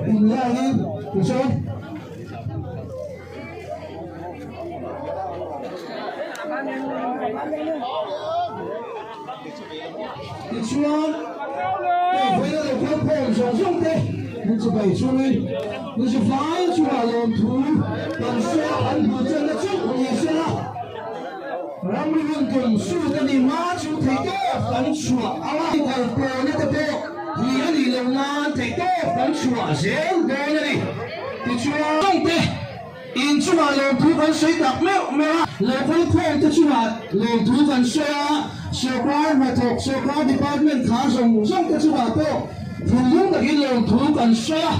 inlaiin tichuan. Tichuan, hei vawiina lo kal khawm zawng zawng te min chibai chungin Nizifai chungah lawmthu kan sawi an hmuh chenna chauh ni sela, ramri hun tum sut a nih hma chu theihtawp kan chhuah ang a, kal pawhna te pawh hi a nih loh nan theihtawp kan chhuah zel dawn a ni. Tichuan, te In chungah lawmthu kan sawi tak meuh meuh a, local khawm te chungah lawmthu kan sawi a, sawrkar hnathawk, sawrkar department kha zawng zawng te chungah pawh thinlung takin lawmthu kan sawi a.